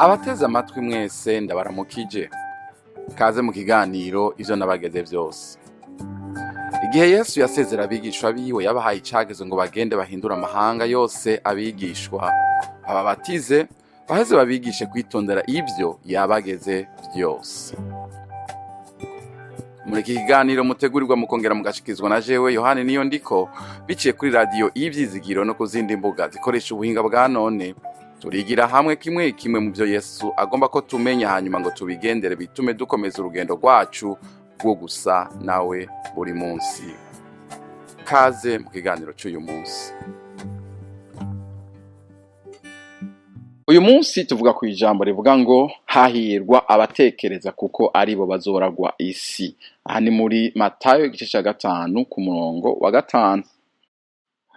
Abateze amatwi mwese, ndabaramukije. Kaze mu kiganiro Ivyo Nabageze Vyose. Igihe Yesu yasezera abigishwa biwe, yabahaye icagezo ngo bagende bahindure amahanga yose abigishwa, bababatize, baheze babigishe kwitondera ivyo yabageze vyose. Muri iki kiganiro mutegurirwa mukongera mugashikizwa na jewe Yohani Niyo Ndiko, biciye kuri Radiyo Ivyizigiro no ku zindi mbuga zikoresha ubuhinga bwa none, turigira hamwe kimwe kimwe mu byo Yesu agomba ko tumenya, hanyuma ngo tubigendere, bitume dukomeza urugendo rwacu rwo gusa nawe buri munsi. Kaze mu kiganiro cy'uyu munsi. Uyu munsi tuvuga ku ijambo rivuga ngo hahirwa abatekereza, kuko aribo bazoragwa isi. Aha ni muri Matayo igice cya 5 ku murongo wa 5.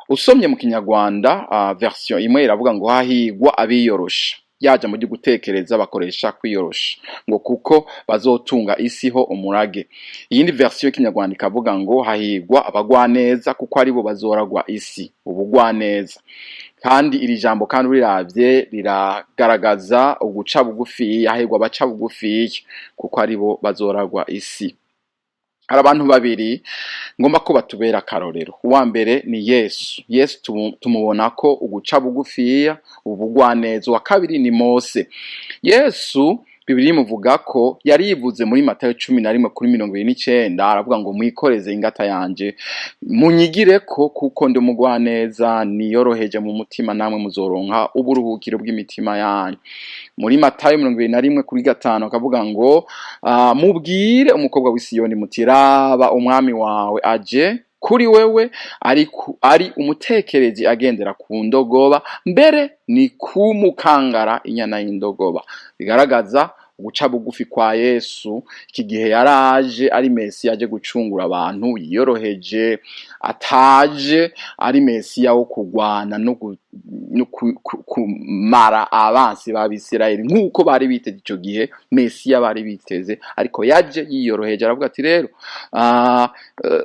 Usomye mu Kinyarwanda, version imwe iravuga ngo hahirwa abiyorosha. Yaja mu gutekereza bakoresha kwiyorosha, ngo kuko bazotunga isi ho umurage. Iyindi version y'Ikinyarwanda ikavuga ngo hahirwa abagwaneza, kuko aribo bazoragwa isi. Ubugwaneza kandi, iri jambo kandi uriravye riragaragaza uguca bugufiya. Hahirwa abaca bugufiya, kuko aribo bazoragwa isi. Hari abantu babiri ngomba ko batubera akarorero. Uwa mbere ni Yesu. Yesu tumubona ko uguca bugufiya, ubugwaneza. Uwa kabiri ni Mose. Yesu, Bibiliya imuvuga ko yarivuze muri Matayo 11 kuri 29, aravuga ngo mwikoreze ingata yanje, munyigireko, kuko ndi umugwaneza niyoroheje mu mutima, namwe muzoronka uburuhukiro bw'imitima yanyu. Muri Matayo 21 kuri 5 akavuga ngo mubwire umukobwa w'Isiyoni muti raba, umwami wawe aje kuri wewe, ari umutekerezi, agendera ku ndogoba, mbere ni kumukangara, inyana y'indogoba. Bigaragaza guca bugufi kwa Yesu. Iki gihe yaraje ari Mesiya, aje gucungura abantu, yiyoroheje, ataje ari Mesiya wo kugwana no kumara abansi b'Abisirayeli nk'uko bari biteze ico gihe Mesiya bari biteze, ariko yaje yiyoroheje, aravuga ati rero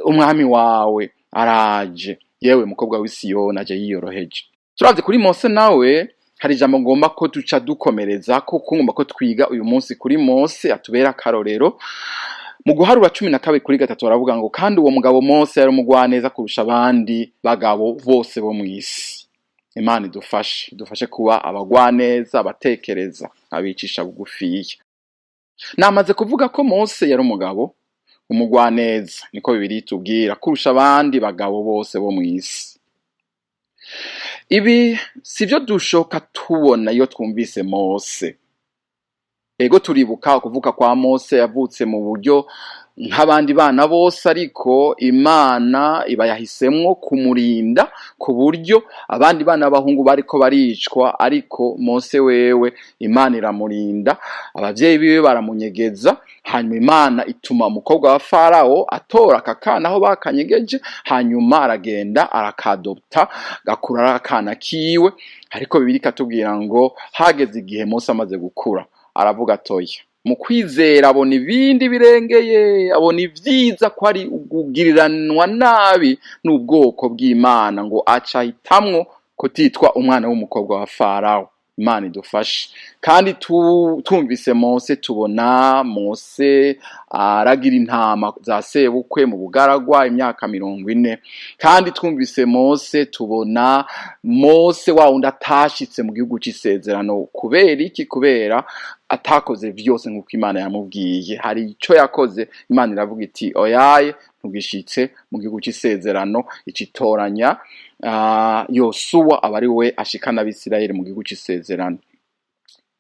umwami wawe araje, yewe mukobwa w'Isiyoni, aje yiyoroheje. Turavye kuri Mose nawe, hari ijambo ngomba ko duca dukomereza ko, ngomba ko twiga uyu munsi kuri Mose atubera akarorero. Mu Guharura 12 kuri 3 baravuga ngo kandi uwo mugabo Mose yari umugwaneza kurusha abandi bagabo bose bo mw'isi. Imana idufashe, idufashe kuba abagwaneza, abatekereza, abicisha bugufiya. Namaze kuvuga ko Mose yari umugabo umugwaneza, niko Bibiliya itubwira, kurusha abandi bagabo bose bo mw'isi. Ibi sivyo dushoka tubona iyo twumvise Mose. Ego, turibuka ukuvuka kwa Mose, yavutse mu buryo nk'abandi bana bose, ariko Imana iba yahisemwo kumurinda ku buryo abandi bana b'abahungu bariko baricwa, ariko Mose wewe Imana iramurinda, abavyeyi biwe baramunyegeza, hanyuma Imana ituma umukobwa wa Farawo atora aka kana aho bakanyegeje, hanyuma aragenda arakadopta, gakura ari akana kiwe. Ariko Bibiliya ikatubwira ngo hageze igihe Mose amaze gukura, aravuga atoya mu kwizera abona ibindi birengeye, abona ivyiza ko ari ukugiriranwa nabi n'ubwoko bw'Imana, ngo aca ahitamwo kutitwa umwana w'umukobwa wa Farawo. Imana idufashe. Kandi tumvise Mose, tubona Mose aragira intama za sebukwe mu bugaragwa imyaka 40. Kandi twumvise Mose, tubona Mose wa wundi atashitse mu gihugu c'isezerano. Kubera iki? Kubera atakoze vyose nk'uko Imana yamubwiye. Hari ico yakoze, Imana iravuga iti oyaye, ntugishitse mu gihugu c'isezerano, icitoranya Yosuwa aba ari we ashikana Abisirayeli mu gihugu c'isezerano.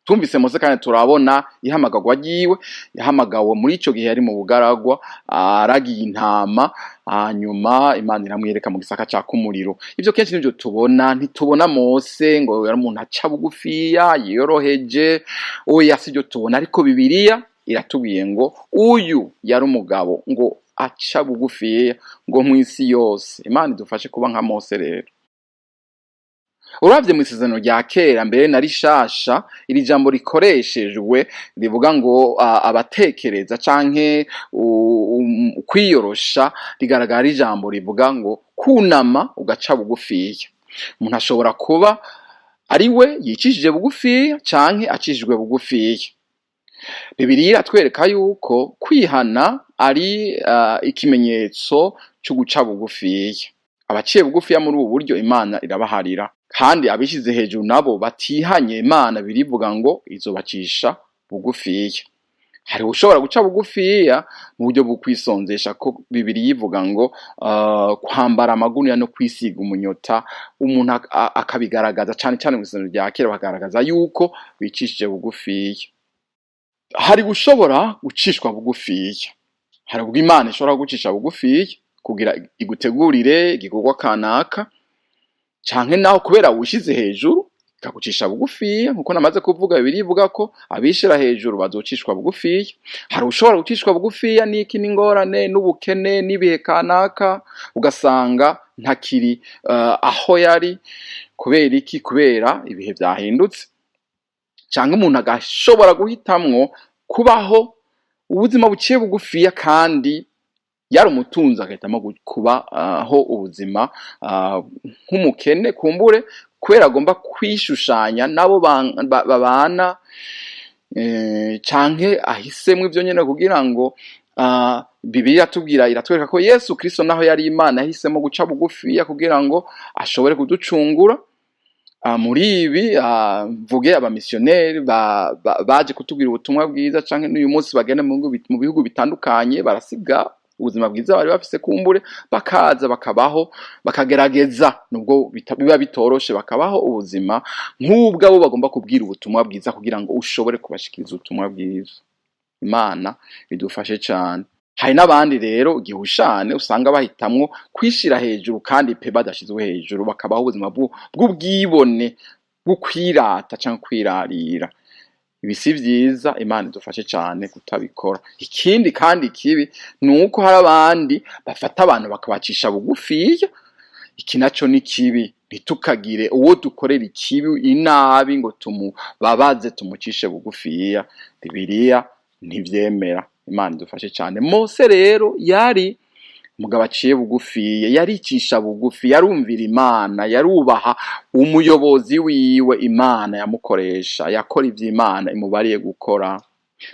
Tumvise Mose kandi turabona ihamagarwa ryiwe. Yahamagawe muri ico gihe yari mu bugaragwa aragiye intama, hanyuma Imana iramwereka mu gisaka caka umuriro. Ivyo kenshi nivyo tubona. Ntitubona Mose ngo yari umuntu aca bugufiya, yiyoroheje, oya, sivyo tubona. Ariko Bibiliya iratubwiye ngo uyu yari umugabo ngo aca bugufiya ngo mw'isi yose. Imana idufashe kuba nka Mose. Rero uravye mw'isezerano rya kera mbere na rishasha, iri jambo rikoreshejwe rivuga ngo abatekereza canke kwiyorosha, rigaragara ari ijambo rivuga ngo kunama ugaca bugufiya. Umuntu ashobora kuba Ari we yicishije bugufiya canke acishijwe bugufiya. Bibiliya iratwereka yuko kwihana ari ikimenyetso co guca bugufiya. Abaciye bugufiya muri ubu buryo, Imana irabaharira, kandi abishize hejuru nabo batihanye, Imana birivuga ngo izobacisha bugufiya. Hari ushobora guca bugufiya mu buryo bwo kwisonzesha, ko Bibiliya ivuga ngo kwambara amagunira no kwisiga umunyota, umuntu akabigaragaza cane cane mw'isezerano rya kera, bakagaragaza yuko bicishije bugufiya. Hari gushobora gucishwa bugufiya. Hari ubwo Imana ishobora gucisha bugufiya kugira igutegurire igikorwa kanaka, canke naho kubera wishize hejuru ikagucisha bugufiya, nkuko namaze kuvuga, Bibiliya ivuga ko abishira hejuru bazocishwa bugufiya. Hari ushobora gucishwa bugufiya n'iki? N'ingorane, n'ubukene, n'ibihe kanaka, ugasanga ntakiri aho yari. Kubera iki? Kubera ibihe vyahindutse. Canke umuntu agashobora guhitamwo kubaho ubuzima buciye bugufiya, kandi yari umutunzi, agahitamwo kubaho ubuzima nk'umukene, kumbure kubera agomba kwishushanya n'abo babana, canke ahisemwo ivyo nyene kugira ngo Bibiliya iratubwira, iratwereka ko Yesu Kristo, naho yari Imana, yahisemo guca bugufiya kugira ngo ashobore kuducungura. Muri ibi mvuge abamisiyoneri baje kutubwira ubutumwa bwiza, canke n'uyu munsi bagenda mu bihugu bitandukanye, barasiga ubuzima bwiza bari bafise kumbure, bakaza bakabaho, bakagerageza, nubwo biba bitoroshe, bakabaho ubuzima nk'ubwabo bagomba kubwira ubutumwa bwiza, kugira ngo ushobore kubashikiriza ubutumwa bwiza. Imana idufashe cane. Hari n'abandi rero gihushane usanga bahitamwo kwishira hejuru kandi pe badashizwe hejuru, bakabaho ubuzima bw'ubwibone, bwo kwirata canke kwirarira. Ibi si vyiza, Imana idufashe cane kutabikora. Ikindi kandi kibi ni uko hari abandi bafata abantu bakabacisha bugufiya. Iki naco ni kibi. Ntitukagire uwo dukorera ikibi, inabi, ngo tumubabaze, tumucishe bugufiya. Bibiliya ntivyemera. Imana idufashe cane. Mose rero yari umugabo aciye bugufiya, yaricisha bugufi, yarumvira Imana, yarubaha umuyobozi wiwe Imana yamukoresha, yakora ivyo Imana imubariye gukora.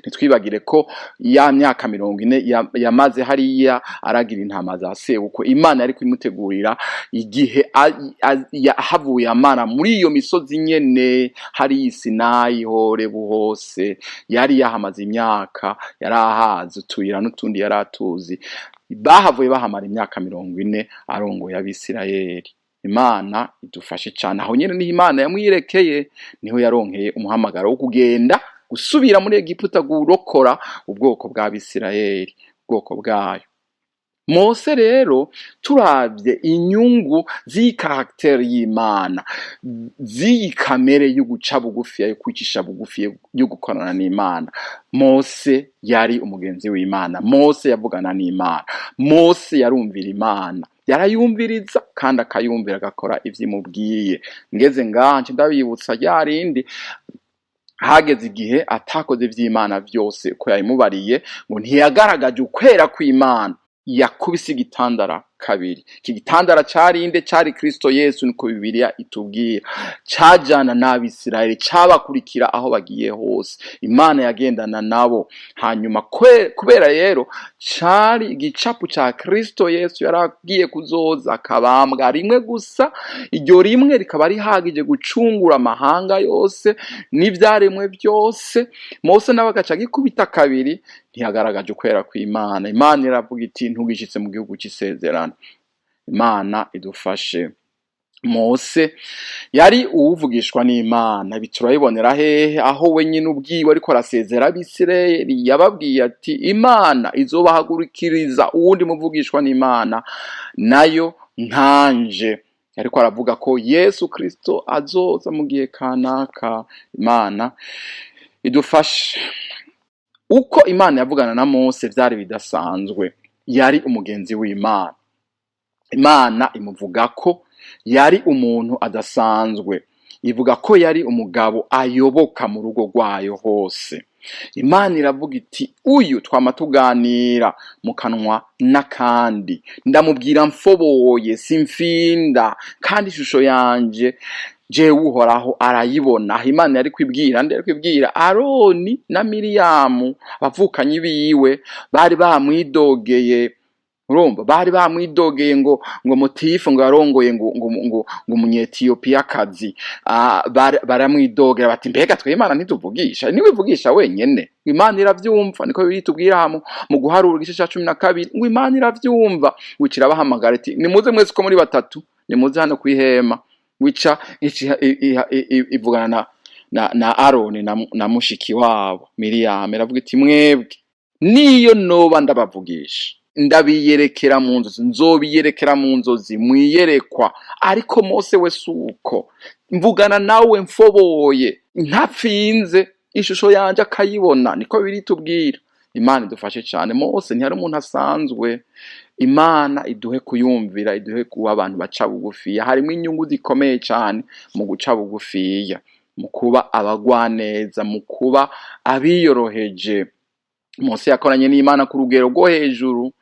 Ntitwibagire ko ya myaka 40 yamaze hariya aragira intama za sebukwe, Imana yariko imutegurira igihe havuye amara muri iyo misozi nyene hariya i Sinayi, Horebu, hose yari yahamaze imyaka, yari ahazi utuyira n'utundi yari atuzi. Bahavuye bahamara imyaka 40 arongoye Abisirayeli. Imana idufashe cane. Aho nyene niho Imana yamwirekeye, niho yaronkeye umuhamagaro wo kugenda gusubira muri Egiputa gurokora ubwoko bw'Abisirayeli, ubwoko bwayo. Mose rero, turavye inyungu z'iyi caractère y'Imana, z'iyi kamere yo guca bugufi, yo kwicisha bugufi, yo gukorana n'Imana, Mose yari umugenzi w'Imana. Mose yavugana n'Imana. Mose yarumvira Imana, yarayumviriza kandi akayumvira, agakora ivyo imubwiye. Ngeze ngaha nce ndabibutsa ryarindi hageze igihe atakoze ivy'Imana vyose uko yabimubariye, ngo ntiyagaragaje ukwera kw'Imana, yakubise igitandara kabiri. Iki gitandara carinde? Cari Kristo Yesu, niko Bibiliya itubwira. Cajana n'Abisirayeli, cabakurikira aho bagiye hose, Imana yagendana nabo. Hanyuma kubera rero cari igicapu ca Kristo Yesu yaragiye kuzoza akabambwa rimwe gusa, iryo rimwe rikaba rihagije gucungura amahanga yose n'ivyaremwe byose, Mose nawe agaca agikubita kabiri, ntiyagaragaje ukwera kw'Imana. Imana iravuga iti: "Ntugishitse mu gihugu c'isezerano." Imana idufashe. Mose yari uwuvugishwa n'Imana. Ibi turabibonera hehe? Aho we nyine ubwiwe ariko arasezera Abisirayeli, yababwiye ati: "Imana izobahagurikiriza uwundi muvugishwa n'Imana nayo nkanje." Ariko aravuga ko Yesu Kristo azoza mu gihe kanaka. Imana idufashe. Uko Imana yavugana na Mose vyari bidasanzwe. Yari umugenzi w'Imana. Imana imuvuga ko yari umuntu adasanzwe, ivuga ko yari umugabo ayoboka mu rugo rwayo hose. Imana iravuga iti: "Uyu twama tuganira mu kanwa n'akandi, ndamubwira mfoboye, simfinda, kandi ishusho yanje Jewe Uhoraho arayibona. Aho Imana yari kwibwira nde? Yari kwibwira Aroni na Miriyamu, abavukanyi biwe bari bamwidogeye. Urumva, bari bamwidogeye ngo motifu ngo yarongoye ngo umunyetiyopiyakazi. Baramwidogera bati: "Mbega twe Imana ntituvugisha? Niwe ivugisha wenyene." Imana iravyumva, niko Bibiliya itubwira mu Guharura igice ca 12, ngo Imana iravyumva. Wica irabahamagara iti: "Nimuze mwese uko muri batatu, nimuze hano kw'ihema." Wica ivugana na Aroni na mushiki wabo Miriyamu, iravuga iti: "Mwebwe niyo noba ndabavugisha, ndabiyerekera mu nzozi, nzobiyerekera mu nzozi, mwiyerekwa. Ariko Mose we suko mvugana nawe mfoboye, ntapfinze, ishusho yanje akayibona." Niko biri tubwira. Imana idufashe cyane. Mose ntiyari umuntu asanzwe. Imana iduhe kuyumvira, iduhe kuba abantu baca bugufiya. Harimo inyungu zikomeye cyane mu guca bugufiya, mu kuba abagwaneza, mu kuba abiyoroheje. Mose yakoranye n'Imana ku rugero rwo hejuru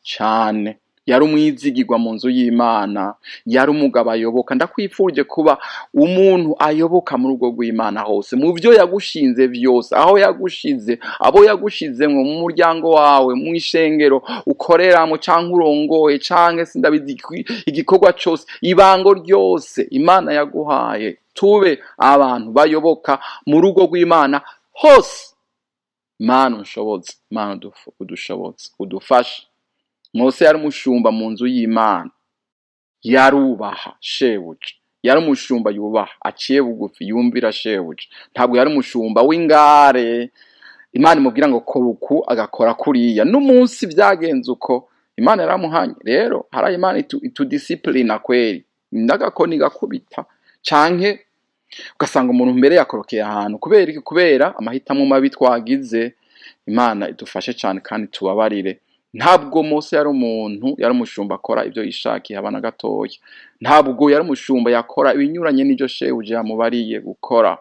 cyane. Yari umwizigirwa mu nzu y'Imana, yari umugabo ayoboka. Ndakwifurije kuba umuntu ayoboka mu rugo rw'Imana hose, mu byo yagushinze byose, aho yagushize, abo yagushizemwo, mu muryango wawe, mu ishengero ukoreramo canke urongoye, canke sindabizi, igikorwa cose, ibango ryose Imana yaguhaye. Tube abantu bayoboka mu rugo rw'Imana hose. Mana unshoboze, Mana udushoboze, udufashe. Mose yari umushumba mu nzu y'Imana, yarubaha shebuja. Yari umushumba yubaha, aciye bugufi, yumvira shebuja. Ntabwo yari umushumba w'ingare, Imana imubwira ngo kora uku agakora kuriya. N'umunsi byagenze uko, Imana yaramuhanye. Rero hari Imana itudisipulina kweri, n'agakoni gakubita, canke ugasanga umuntu mbere yakorokeye ahantu. Kubera iki? Kubera amahitamo mabi twagize. Imana idufashe cyane kandi tubabarire. Ntabwo Mose yari umuntu, yari umushumba akora ibyo yishakiye, haba na gatoya. Ntabwo yari umushumba yakora ibinyuranye n'ibyo shebuja yamubariye gukora.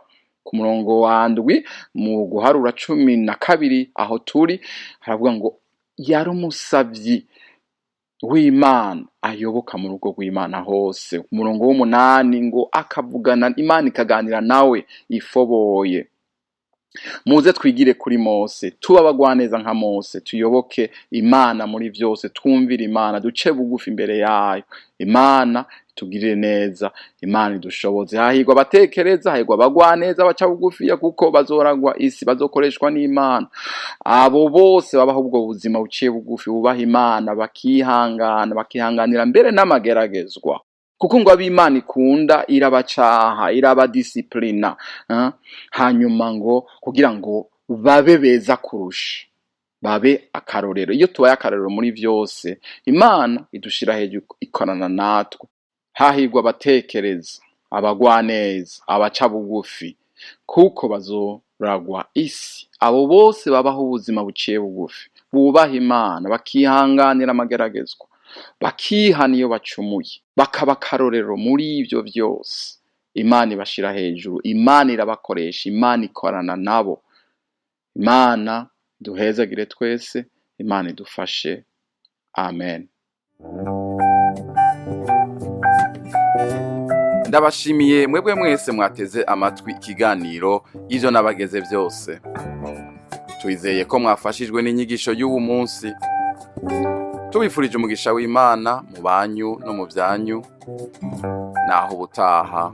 Ku murongo wa 7 mu Guharura 12 aho turi, haravuga ngo yari umusavyi w'Imana ayoboka mu rugo rw'Imana hose. Ku murongo w'8 ngo akavugana, Imana ikaganira nawe ifoboye. Muze twigire kuri Mose, tuba abagwaneza nka Mose, tuyoboke Imana muri byose, twumvire Imana, duce bugufi imbere yayo. Imana itugirire neza, Imana idushoboze. Hahirwa abatekereza, hahirwa abagwaneza baca bugufiya, kuko bazoragwa isi, bazokoreshwa n'Imana. Abo bose babaho ubwo buzima buciye bugufi, bubaha Imana, bakihangana, bakihanganira mbere n'amageragezwa, kuko ngo ab'Imana ikunda irabacaha, irabadisipulina, hanyuma ngo kugira ngo babe beza kurusha, babe akarorero. Iyo tubaye akarorero muri vyose, Imana idushira hejuru, ikorana natwe. Hahirwa abatekereza, abagwaneza, abaca bugufi, kuko bazoragwa isi. Abo bose babaho ubuzima buciye bugufi, bubaha Imana, bakihanganira amageragezwa, bakihana iyo bacumuye, bakaba akarorero muri ivyo vyose, Imana ibashira hejuru, Imana irabakoresha, Imana ikorana nabo. Imana duhezagire twese, Imana idufashe. Amen. Ndabashimiye mwebwe mwese mwateze amatwi ikiganiro Ivyo Nabageze Byose. Twizeye ko mwafashijwe n'inyigisho y'uwu munsi. Tubifurije umugisha w'Imana mu banyu no mu byanyu. Naho ubutaha.